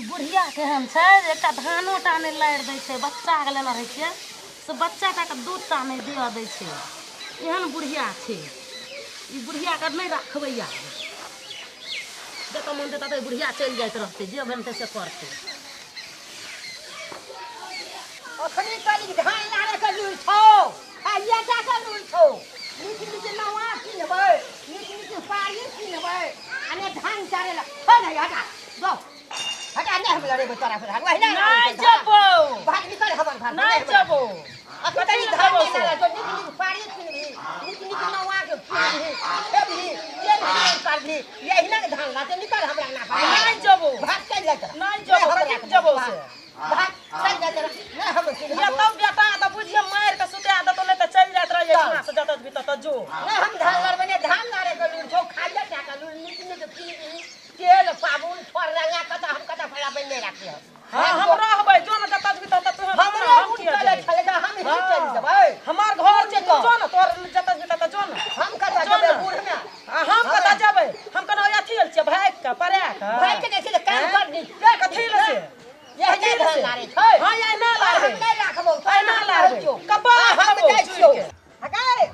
बुढ़िया केहन छै जे एकटा धानो टा नहि लारि दै छै, बच्चाके लेने रहै छियै से बच्चा टाके दूध टा नहि दिअ दै छै। एहन बुढ़िया छै, ई बुढ़ियाके नहि राखबै आब। जतऽ मन देतै ततऽ बुढ़िया चलि जाइत रहतै, जे भेलतै से करतै। अखनी कनि धान लारे के लुरि छौ, खाइए टा के लुरि छौ। नीक नीक नौआ किनबै, नीक नीक साड़ी किनबै, आ ने धान चारे ला। हो नहीं, हटा दो, हटा, नहीं हम लड़ेबै तोरा से। वही ना नहीं जबो, भाग, निकल हमर घर। नहीं जबो। अखनी कनि धान ने लारे जो नीक नीक साड़ी किनबी, नीक नीक नौआ के किनबी, खेबही, तेल तेल करबी, यही ना धान लाते। निकल हमरा ना। नहीं जबो, भाग चल जा। नहीं जबो, कथी जबो से? भाग चल जा तेरा। नहीं हम या तब बेटा त बुझिए मार के सुता देतो, नहीं त चल जात रहे एहिठिना से जतत भी तत जो। नहीं हम धान लड़बै ने, धान लारे के लूर छौ, खाइए टा के लूर। नीक नीक किनबी, तेल साबुन छोड़ रंगा कत हम कत फलाबै नहीं राखी हम। हां हम रहबै, जो न जतत भी तत तू। हमरे उठ चले छले त हम ही चल जेबै। हमार घर छै, तू जो न, तोर जतत भी तत जो न। हम कत जेबै बूढ़ में? हम कत जेबै? हम कना अथी आयल छियै भाग के परा के। भाग के देखि काम कर दी कथी ले से? यही नहीं धान लारे छै। हां यही ना लारबै, हम नहीं राखबो, ना लारबै कपार हम जाइ छियौ। हकाय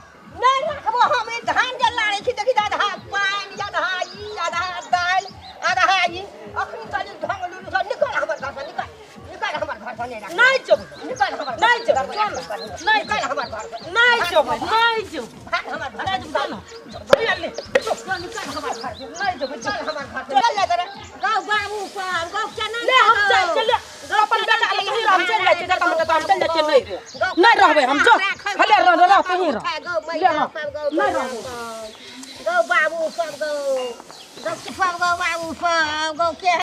नहीं राखबो हम ई धान जे लारे छी। देखि आधा पानि, आधा ई, आधा दालि, आधा ई। अखनी तनी ढंग लुलु सँ निकल हमर घर सँ, निकल, निकल हमर घर सँ। नहीं राख, नहीं जब, निकल हमर, नहीं जब, नहीं निकल हमर घर सँ। नहीं जब, नहीं जब, भाग हमर घर। नहीं जब ना, ले निकल हमर घर, नहीं जब, निकल हमर घर। चल जा तोरा गाँव बाबू पर गाँव चना ले। हम चल चल अपन बेटा ले कहीं हम चल जाइ छी, जतऽ मन ततऽ हम चल जाइ छी। नहीं नहीं रहबै हम, जो हले रह रह कहीं रह ले, रह नहीं रहबै। गौ बाबू सब गौ गौ सब गौ बाबू सब गौ के।